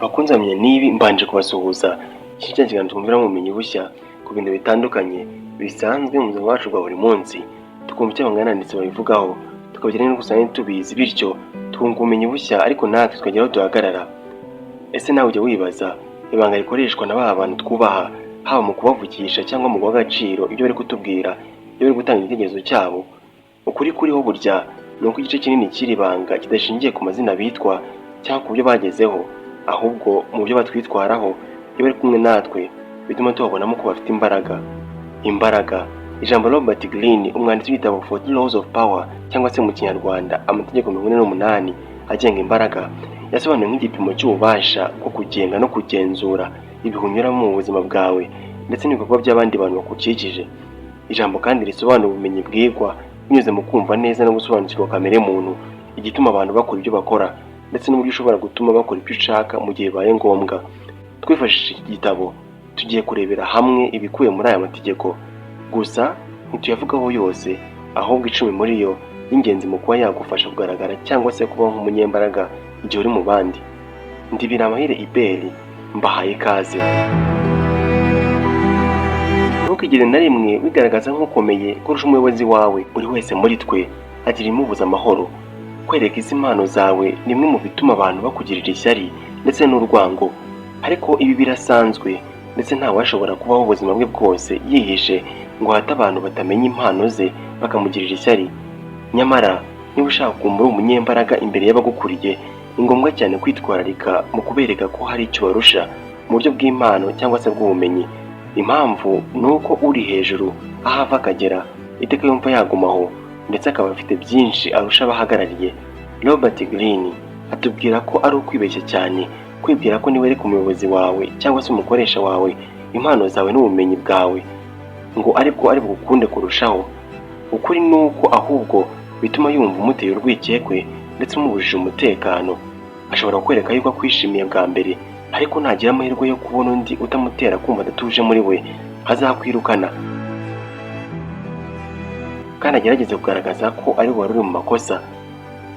Bakunzi bamenye n'ibi, mbanje kubasuhuza. Iki cya kiganiro twumviramo ubumenyi bushya ku bintu bitandukanye bisanzwe mu buzima bwacu bwa buri munsi, tukumva icyo abangana babivugaho, tukabigira n'uko usanga tubizi, bityo twunguka ubumenyi bushya, ariko natwe tukagera aho duhagarara. Ese nawe ujya wibaza ibanga rikoreshwa na ba bantu twubaha, haba mu kubavugisha cyangwa mu guha agaciro ibyo bari kutubwira, iyo bari gutanga igitekerezo cyabo? Ukuri kuriho burya ni uko igice kinini cy'iri banga kidashingiye ku mazina bitwa cyangwa ku byo bagezeho, ahubwo mu buryo batwitwaraho iyo bari kumwe natwe bituma tubabonamo ko bafite imbaraga. Imbaraga, ijambo Robert Greene, umwanditsi w'igitabo 48 Laws of Power, cyangwa se mu Kinyarwanda amategeko 48 agenga imbaraga, yasobanuye nk'igipimo cy'ububasha bwo kugenga no kugenzura ibihe unyuramo mu buzima bwawe ndetse n'ibikorwa by'abandi bantu bakukikije. Ijambo kandi risobanura ubumenyi bwigwa binyuze mu kumva neza no gusobanukirwa kamere muntu, igituma abantu bakora ibyo bakora, ndetse n'uburyo ushobora gutuma bakora ibyo ushaka mu gihe bibaye ngombwa. Twifashishije iki gitabo, tugiye kurebera hamwe ibikubiye muri aya mategeko. Gusa ntituyavugaho yose, ahubwo 10 muri yo y'ingenzi mu kuba yagufasha kugaragara cyangwa se kubaho nk'umunyembaraga igihe uri mu bandi. Ndibira Amahire Iberi, mbahaye ikaze. Ntukigere na rimwe wigaragaza nk'ukomeye kurusha umuyobozi wawe. Buri wese muri twe agira ibimubuza amahoro. Kwereka izi impano zawe ni bimwe mu bituma abantu bakugirira ishyari ndetse n'urwango, ariko ibi birasanzwe, ndetse ntawashobora kubaho ubuzima bwe bwose yihishe ngo hato abantu batamenya impano ze bakamugirira ishyari. Nyamara niba ushaka kuguma uri umunyembaraga imbere y'abagukuriye, ni ngombwa cyane kwitwararika mu kubereka ko hari icyo barusha mu buryo bw'impano cyangwa se bw'ubumenyi. Impamvu ni uko uri hejuru, aho ava akagera, iteka yumva yagumaho, ndetse akaba afite byinshi arusha abahagarariye. Robert Greene atubwira ko ari ukwibeshya cyane kwibwira ko niba ari ku muyobozi wawe cyangwa se umukoresha wawe impano zawe n'ubumenyi bwawe, ngo aribwo ari bugukunde kurushaho. Ukuri ni uko ahubwo bituma yumva umuteye urwikekwe ndetse umubujije umutekano. Ashobora kukwereka yuko akwishimiye bwa mbere, ariko nagira amahirwe yo kubona undi utamutera kumva adatuje muri we, azakwirukana kandi agerageze kugaragaza ko ari wari uri mu makosa.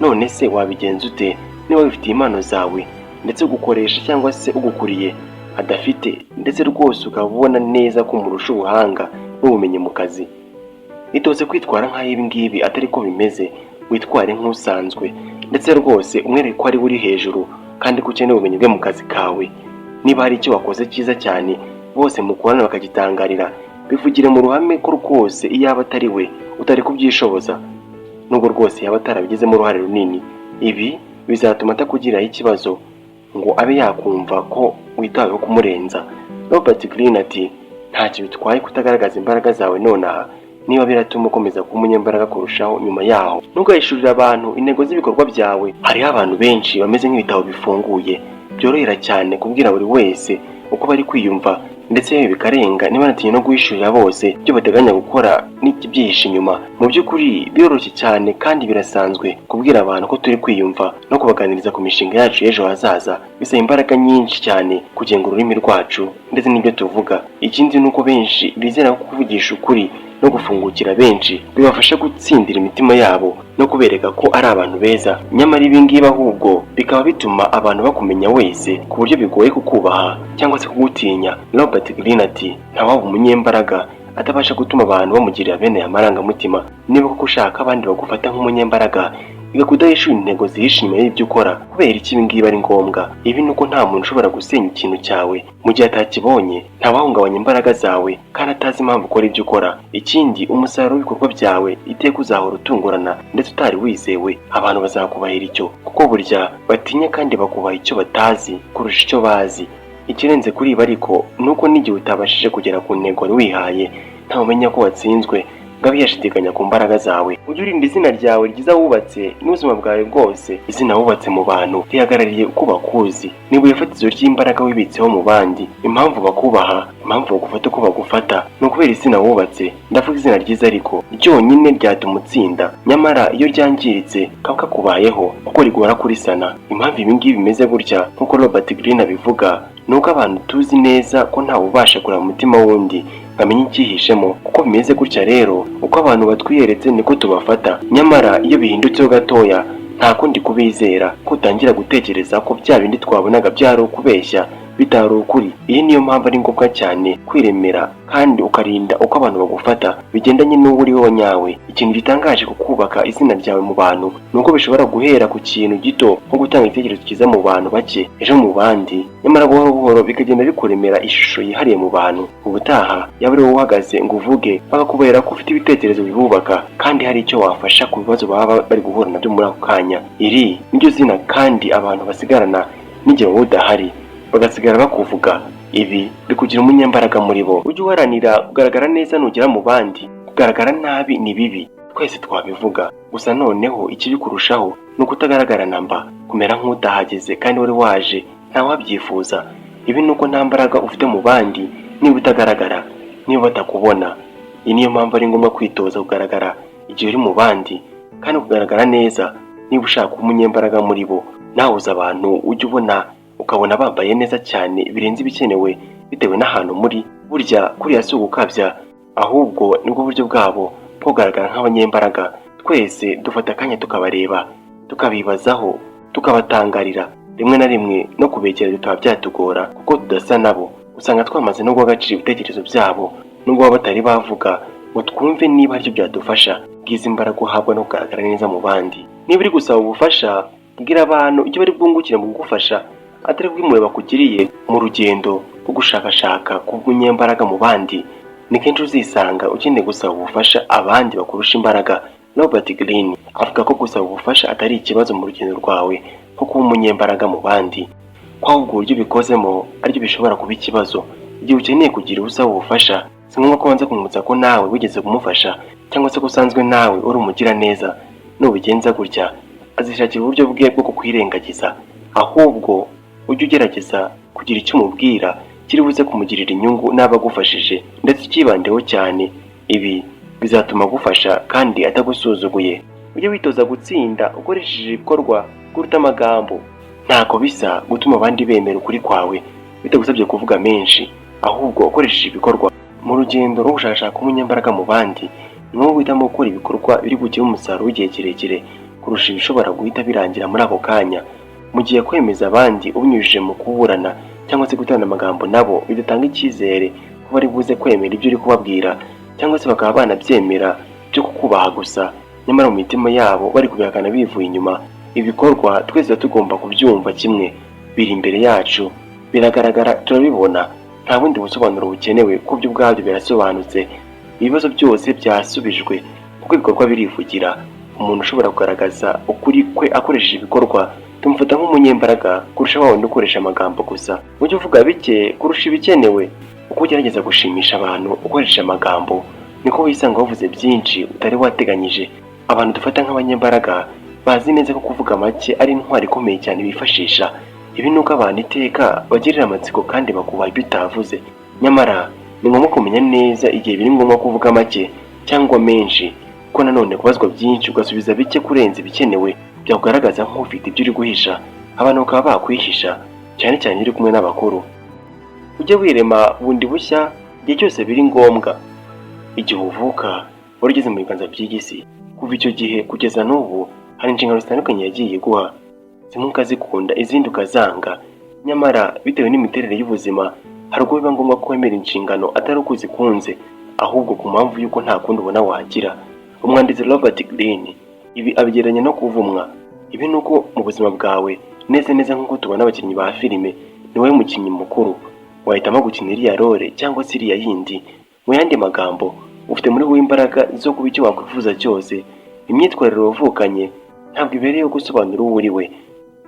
None se wabigenza ute niba wifitiye impano zawe, ndetse ugukoresha cyangwa se ugukuriye adafite, ndetse rwose ukaba ubona neza ko umurusha ubuhanga n'ubumenyi mu kazi? Itoze kwitwara nk'aho ibi ngibi atari ko bimeze, witware nk'usanzwe, ndetse rwose umwereke ko ari we uri hejuru kandi ko ukeneye ubumenyi bwe mu kazi kawe. Niba hari icyo wakoze cyiza cyane bose mukorana bakagitangarira, bivugire mu ruhame ko rwose iyo aba atari we utari kubyishoboza, nubwo rwose yaba atarabigizemo uruhare runini. Ibi bizatuma atakugiraho ikibazo ngo abe yakumva ko witaweho kumurenza. Robert Greene ati: "Ntacyo bitwaye kutagaragaza imbaraga zawe nonaha niba biratuma ukomeza kuba umunyembaraga kurushaho nyuma yaho." Ntugahishurire abantu intego z'ibikorwa byawe. Hariho abantu benshi bameze nk'ibitabo bifunguye, byorohera cyane kubwira buri wese uko bari kwiyumva, ndetse yewe bikarenga ntibanatinye no guhishurira bose ibyo bateganya gukora n'ikibyihishe inyuma. Mu by'ukuri biroroshye cyane kandi birasanzwe kubwira abantu ko turi kwiyumva no kubaganiriza ku mishinga yacu y'ejo hazaza. Bisaba imbaraga nyinshi cyane kugenga ururimi rwacu ndetse n'ibyo tuvuga. Ikindi ni uko benshi bizera ko kuvugisha ukuri no gufungukira benshi bibafasha gutsindira imitima yabo no kubereka ko ari abantu beza. Nyamara ibi ngibi ahubwo bikaba bituma abantu bakumenya wese, ku buryo bigoye kukubaha cyangwa se kugutinya. Robert Greene ati: "Ntawaba umunyembaraga atabasha gutuma abantu bamugirira bene aya marangamutima." Niba koko ushaka abandi bagufata nk'umunyembaraga, iga kudahishura intego zihishe inyuma y'ibyo ukora. Kubera iki ibi ngibi ari ngombwa? Ibi ni uko nta muntu ushobora gusenya ikintu cyawe mu gihe atakibonye, ntawahungabanya imbaraga zawe kandi atazi impamvu ukora ibyo ukora. Ikindi, umusaruro w'ibikorwa byawe iteka uzahora utungurana ndetse utari wizewe. Abantu bazakubahira icyo, kuko burya batinya kandi bakubaha icyo batazi kurusha icyo bazi. Ikirenze kuri ibi ariko ni uko n'igihe utabashije kugera ku ntego wari wihaye, ntawumenya ko watsinzwe ngo abe yashidikanya ku mbaraga zawe. Ujye urinda izina ryawe ryiza wubatse n'ubuzima bwawe bwose. Izina wubatse mu bantu rihagarariye uko bakuzi, ni ibuye fatizo ry'imbaraga wibitseho mu bandi. Impamvu bakubaha, impamvu bagufata uko bagufata, ni ukubera izina wubatse. Ndavuga izina ryiza ariko ryonyine ryatuma utsinda, nyamara iyo ryangiritse kaba kakubayeho, kuko rigora kurisana. Impamvu ibi ngibi bimeze gutya, nk'uko Robert Greene abivuga, ni uko abantu tuzi neza ko ntawe ubasha kureba umutima w'undi ngo amenye icyihishemo. Kuko bimeze gutya rero, uko abantu batwiyeretse niko tubafata, nyamara iyo bihindutseho gatoya Nta kundi kubizera ko utangira gutekereza ko bya bindi twabonaga byari ukubeshya, bitari ukuri. Iyi niyo mpamvu ari ngombwa cyane kwiremera kandi ukarinda uko abantu bagufata bigendanye n'uwo uri wowe nyawe. Ikintu gitangaje ku kubaka izina ryawe mu bantu ni uko bishobora guhera ku kintu gito, nko gutanga igitekerezo cyiza mu bantu bake, ejo mu bandi, nyamara buhoro buhoro bikagenda bikuremera ishusho yihariye mu bantu. Ubutaha yaba ari wowe uhagaze ngo uvuge, bakakubera ko ufite ibitekerezo bibubaka kandi hari icyo wafasha ku bibazo baba bari guhura nabyo muri ako kanya. Iri niryo zina kandi abantu basigarana n'igihe wowe udahari, bagasigara bakuvuga. Ibi bikugira umunyambaraga muri bo. Ujye uharanira kugaragara neza nugera mu bandi. Kugaragara nabi ni bibi, twese twabivuga. Gusa noneho ikibi kurushaho ni ukutagaragara namba, kumera nk'utahageze kandi wari waje, ntawabyifuza. Ibi ni uko nta mbaraga ufite mu bandi niba utagaragara, niba batakubona. Iyi niyo mpamvu ari ngombwa kwitoza kugaragara igihe uri mu bandi kandi kugaragara neza niba ushaka kuba umunyembaraga muri bo. Nawe uzi abantu ujya ubona, ukabona bambaye neza cyane birenze ibikenewe bitewe n'ahantu muri. Burya kuriya si ugukabya, ahubwo nibwo buryo bwabo bwo kugaragara nk'abanyembaraga. Twese dufata akanya tukabareba, tukabibazaho, tukabatangarira. Rimwe na rimwe no kubegera bikaba byatugora kuko tudasa nabo. Usanga twamaze no guha agaciro ibitekerezo byabo nubwo baba batari bavuga ngo twumve niba aribyo byadufasha. Bwiza imbaraga uhabwa no kugaragara neza mu bandi. Niba uri gusaba ubufasha, bwira abantu icyo bari bwungukire mu kugufasha, atari bw'impuhwe bakugiriye. Mu rugendo rwo gushakashaka kuba umunyembaraga mu bandi, ni kenshi uzisanga ukeneye gusaba ubufasha abandi bakurusha imbaraga. Robert Greene avuga ko gusaba ubufasha atari ikibazo mu rugendo rwawe nko kuba umunyembaraga mu bandi, ko ahubwo uburyo ubikozemo aribyo bishobora kuba ikibazo. Igihe ukeneye kugira uwo usaba ubufasha, si ngombwa ko ubanza kumwibutsa ko nawe wigeze kumufasha cyangwa se ko usanzwe nawe uri umugiraneza. Nubigenza gutya, azishakira uburyo bwe bwo kukwirengagiza. Ahubwo ujye ugerageza kugira icyo umubwira kiri buze kumugirira inyungu n'aba agufashije, ndetse ukibandeho cyane. Ibi bizatuma agufasha kandi atagusuzuguye. Ujye witoza gutsinda ukoresheje ibikorwa kuruta amagambo. Ntako bisa gutuma abandi bemera ukuri kwawe bitagusabye kuvuga menshi, ahubwo ukoresheje ibikorwa. Mu rugendo rwo gushakashaka umunyembaraga mu bandi, ni wowe uhitamo gukora ibikorwa biri bugire umusaruro w'igihe kirekire kurusha ibishobora guhita birangira muri ako kanya. Mu gihe kwemeza abandi ubinyujije mu kuburana cyangwa se guterana amagambo nabo bidatanga icyizere ko bari buze kwemera ibyo uri kubabwira, cyangwa se bakaba banabyemera byo kukubaha gusa, nyamara mu mitima yabo bari kubihakana bivuye inyuma. Ibikorwa twese tuba tugomba kubyumva kimwe, biri imbere yacu, biragaragara, turabibona, nta bundi busobanuro bukenewe kuko byo ubwabyo birasobanutse. Ibibazo byose byasubijwe kuko ibikorwa birivugira. Umuntu ushobora kugaragaza ukuri kwe akoresheje ibikorwa tumufata nk'umunyembaraga kurusha wa wundi ukoresha amagambo gusa. Ujye uvuga bike kurusha ibikenewe. Uko ugerageza gushimisha abantu ukoresheje amagambo, niko wisanga wavuze byinshi utari wateganyije. Abantu dufata nk'abanyembaraga bazi neza ko kuvuga make ari intwaro ikomeye cyane bifashisha. Ibi ni uko abantu iteka bagirira amatsiko kandi bakubaha ibyo utavuze. Nyamara ni ngombwa kumenya neza igihe biri ngombwa kuvuga make cyangwa menshi, kuko nanone kubazwa byinshi ugasubiza bike kurenza ibikenewe byakugaragaza nk'ufite ibyo uri guhisha, abantu bakaba bakwihisha, cyane cyane iyo uri kumwe n'abakuru. Ujye wirema bundi bushya igihe cyose biri ngombwa. Igihe uvuka wari ugeze mu biganza by'iyi si. Kuva icyo gihe kugeza n'ubu hari inshingano zitandukanye yagiye iguha, zimwe ukazikunda, izindi ukazanga. Nyamara bitewe n'imiterere y'ubuzima, hari ubwo biba ngombwa ko wemera inshingano atari uko uzikunze, ahubwo ku mpamvu y'uko nta kundi ubona wagira. Umwanditsi Robert Greene ibi abigereranya no kuvumwa. Ibi ni uko mu buzima bwawe, neza neza nk'uko tubona abakinnyi ba filime, ni wowe mukinnyi mukuru. Wahitamo gukina iriya role cyangwa se iriya yindi. Mu yandi magambo, ufite muri wowe imbaraga zo kuba icyo wakwifuza cyose. Imyitwarire wavukanye ntabwo ibereyeho gusobanura uwo uri we.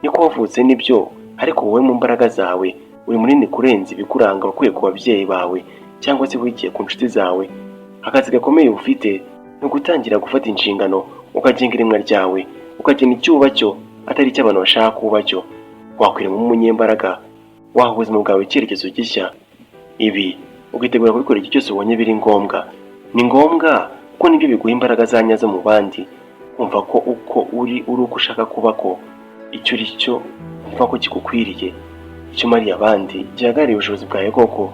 Niko wavutse nibyo, ariko wowe mu mbaraga zawe uri munini kurenza ibikuranga wakuye ku babyeyi bawe cyangwa se wigiye ku nshuti zawe. Akazi gakomeye ufite ni ugutangira gufata inshingano, ukagenga iremwa ryawe, ukagena icyo uba cyo atari icyo abantu bashaka kuba cyo. Wakwirema umunyembaraga, waha ubuzima bwawe icyerekezo gishya. Ibi ukitegura kubikora igihe cyose ubonye biri ngombwa. Ni ngombwa kuko nibyo biguha imbaraga za nyazo mu bandi, kumva ko uko uri uri uko ushaka kuba, ko icyo uri cyo wumva ko kigukwiriye, icyo umariye abandi gihagarariye ubushobozi bwawe koko.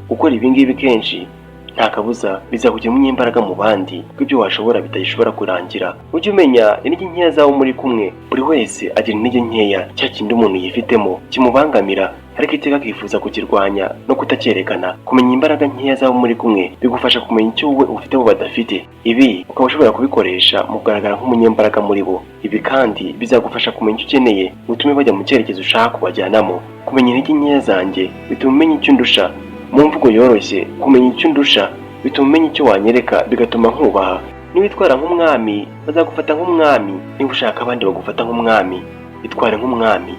Gukora ibi ngibi kenshi Nta kabuza bizakugira umunyembaraga mu bandi, kuko ibyo washobora bitagishobora kurangira. Ujye umenya intege nkeya z'abo muri kumwe. Buri wese agira intege nkeya, cya kindi umuntu yifitemo kimubangamira, ariko iteka akifuza kukirwanya no kutacyerekana. Kumenya imbaraga nkeya z'abo muri kumwe bigufasha kumenya icyo wowe ufite bo badafite. Ibi ukaba ushobora kubikoresha mu kugaragara nk'umunyembaraga muri bo. Ibi kandi bizagufasha kumenya icyo ukeneye, utume bajya mu cyerekezo ushaka kubajyanamo. Kumenya intege nkeya zanjye bituma umenya icyo undusha. Mu mvugo yoroshye, kumenya icyo undusha bituma umenya icyo wanyereka, bigatuma nkubaha. Niwitwara nk'umwami, bazagufata nk'umwami. Niba ushaka abandi bagufata nk'umwami, itware nk'umwami.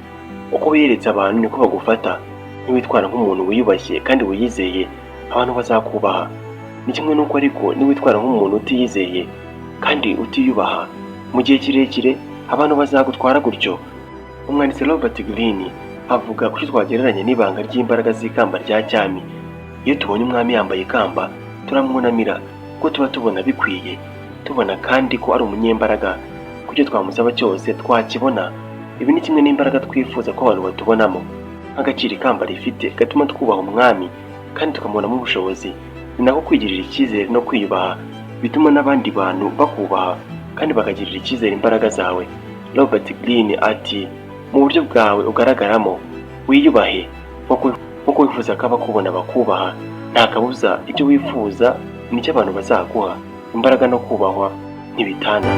Uko wiyeretse abantu niko bagufata. Niwitwara nk'umuntu wiyubashye kandi wiyizeye, abantu bazakubaha. Ni kimwe n'uko ariko niwitwara nk'umuntu utiyizeye kandi utiyubaha, mu gihe kirekire abantu bazagutwara gutyo. Umwanditsi Robert Greene avuga ku cyo twagereranya n'ibanga ry'imbaraga z'ikamba rya cyami. Iyo tubonye umwami yambaye ikamba, turamwunamira kuko tuba tubona bikwiye, tubona kandi ko ari umunyembaraga, ku cyo twamusaba cyose twakibona. Ibi ni kimwe n'imbaraga twifuza ko abantu batubonamo. Nk'agaciro ikamba rifite gatuma twubaha umwami kandi tukamubonamo ubushobozi, ni nako kwigirira icyizere no kwiyubaha bituma n'abandi bantu bakubaha kandi bakagirira icyizere imbaraga zawe. Robert Greene ati: "Mu buryo bwawe ugaragaramo, wiyubahe nk'uko wifuza ko abakubona bakubaha. Nta kabuza ibyo wifuza nicyo abantu bazaguha. Imbaraga no kubahwa ntibitana."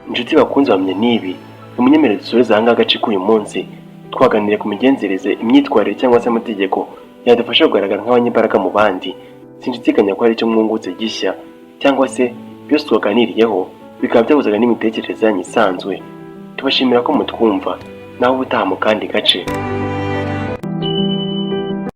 Inshuti bakunze bamye n'ibi, nimunyemerere dusoreze aha ngaha agace k'uyu munsi. Twaganiriye ku migenzereze, imyitwarire cyangwa se amategeko yadufasha kugaragara nk'abanyembaraga mu bandi. Sinshidikanya ko hari icyo mwungutse gishya, cyangwa se byose twaganiriyeho bikaba byahuzaga n'imitekerereze yanyu isanzwe. Tubashimira ko mutwumva. Naho ubutaha mu kandi gace.